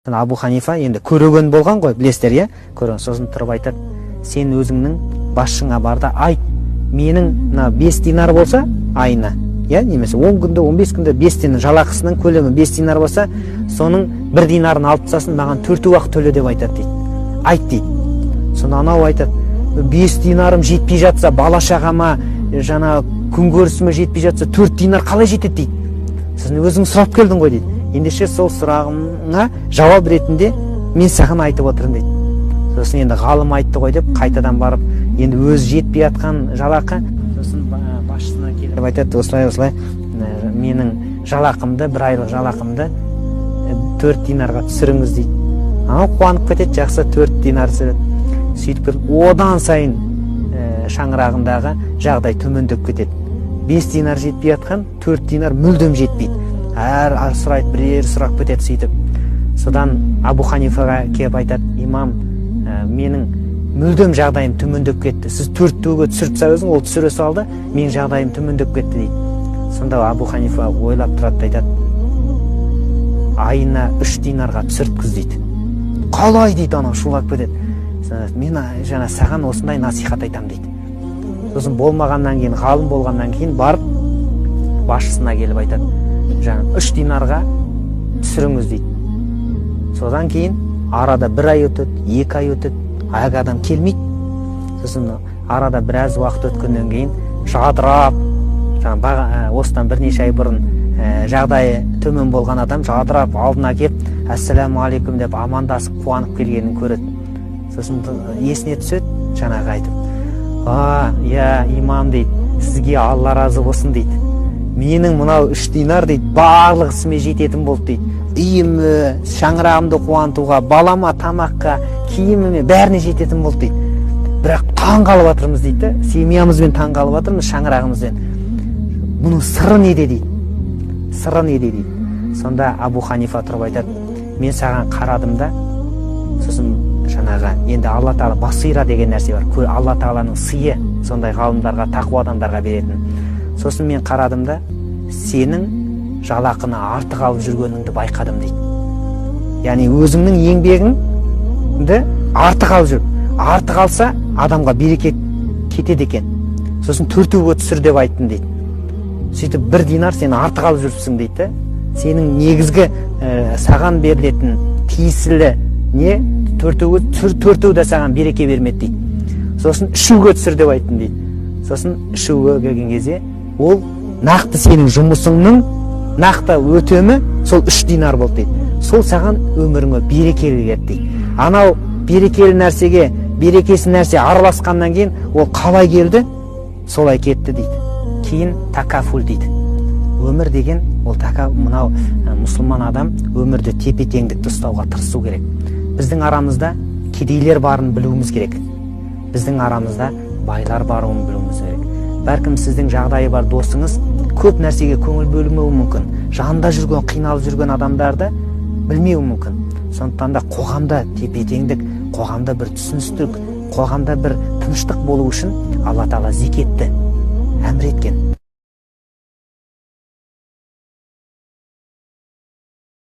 Абу Ханифа енді көреген болған ғой, білесіздер, иә? Көреген. Сосын тұрып айтады: сен өзіңнің басшыңа бар да айт, менің мына 5 динар болса айына, иә, немесе 10 күнде, 15 күнде 5 динар, жалақысының көлемі 5 динар болса, соның 1 динарын алып тастасын, маған 4 уақыт төле деп айтады дейді. Айт дейді. Сонда анау айтады: 5 динарым жетпей жатса, бала шағама, жаңа күнкөрісіме жетпей жатса, 4 динар қалай жетеді дейді. Сосын өзің сұрап келдің ғой дейді. Ендеше сол сұрағыңа жауап ретінде мен саған айтып отырмын дейді. Сосын енді ғалым айтты ғой деп қайтадан барып, енді өзі жетпей жатқан жалақы, сосын басшысына келіп айтады: осылай осылай, менің жалақымды, бір айлық жалақымды 4 динарға түсіріңіз дейді. Анау қуанып кетеді, жақсы, 4 динар түсіреді. Сөйтіп келіп, одан сайын шаңырағындағы жағдай төмендеп кетеді. 5 динар жетпей жатқан, 4 динар мүлдем жетпейді. Әр сұрайды, бірер сұрап кетеді сөйтіп. Содан Абу Ханифаға келіп айтады: имам, менің мүлдем жағдайым төмендеп кетті, сіз 4-ге түсіріп тастап, ол түсіре салды, менің жағдайым төмендеп кетті дейді. Сонда Абу Ханифа ойлап тұрады да айтады: айына 3 динарға түсірткіз дейді. Қалай дейді, анау шулап кетеді. Мен жаңа саған осындай насихат айтамын дейді. Сосын болмағаннан кейін, ғалым болғаннан кейін барып басшысына келіп айтады: жаңа 3 динарға түсіріңіз дейді. Содан кейін арада 1 ай өтеді, 2 ай өтеді, әлгі адам келмейді. Сосын арада біраз уақыт өткеннен кейін жадырап, жаңа осыдан бірнеше ай бұрын жағдайы төмен болған адам жадырап алдына келіп, ассалаумағалейкум деп амандасып қуанып келгенін көреді. Сосын есіне түседі, жаңағы айтып: а, иә, имам дейді, сізге Алла разы болсын дейді, менің мынау 3 динар дейді, барлық ісіме жететін болды дейді, үйіме, шаңырағымды қуантуға, балама тамаққа, киіміме, бәріне жететін болды дейді. Бірақ таң қалып жатырмыз дейді да, семьямызбен таң қалып жатырмыз, шаңырағымызбен, бұның сыры неде дейді, сыры неде дейді. Сонда Абу Ханифа тұрып айтады: мен саған қарадым да, сосын жаңағы енді Алла тағала басира деген нәрсе бар, Алла тағаланың сыйы сондай ғалымдарға, тақуа адамдарға беретін. Сосын мен қарадым да, сенің жалақыны артық алып жүргеніңді байқадым дейді. Яғни өзіңнің еңбегіңді артық алып жүріп, артық алса адамға береке кетеді екен. Сосын 4-ге түсір деп айттым дейді. Сөйтіп 1 динар сен артық алып жүріпсің дейді да. Сенің негізгі саған берілетін тиесілі не 4-ге, 4-еу де саған береке бермеді дейді. Сосын 3-ге түсір деп айттым дейді. Сосын 3-ге келген кезде ол нақты сенің жұмысыңның нақты өтемі сол 3 динар болды дейді. Сол саған өміріңе берекелі келді дейді. Анау берекелі нәрсеге берекесіз нәрсе араласқаннан кейін ол қалай келді, солай кетті дейді. Кейін такафул дейді. Өмір деген ол мынау мұсылман адам өмірде тепе-теңдікті ұстауға тырысу керек. Біздің арамызда кедейлер барын білуіміз керек. Біздің арамызда байлар барын білуіміз керек. Бәлкім сіздің жағдайы бар досыңыз көп нәрсеге көңіл бөлмеуі мүмкін. Жанында жүрген, қиналып жүрген адамдарды білмеуі мүмкін. Сондықтан да қоғамда тепе-теңдік, қоғамда бір түсіністік, қоғамда бір тыныштық болу үшін Алла тағала зекетті әмір еткен.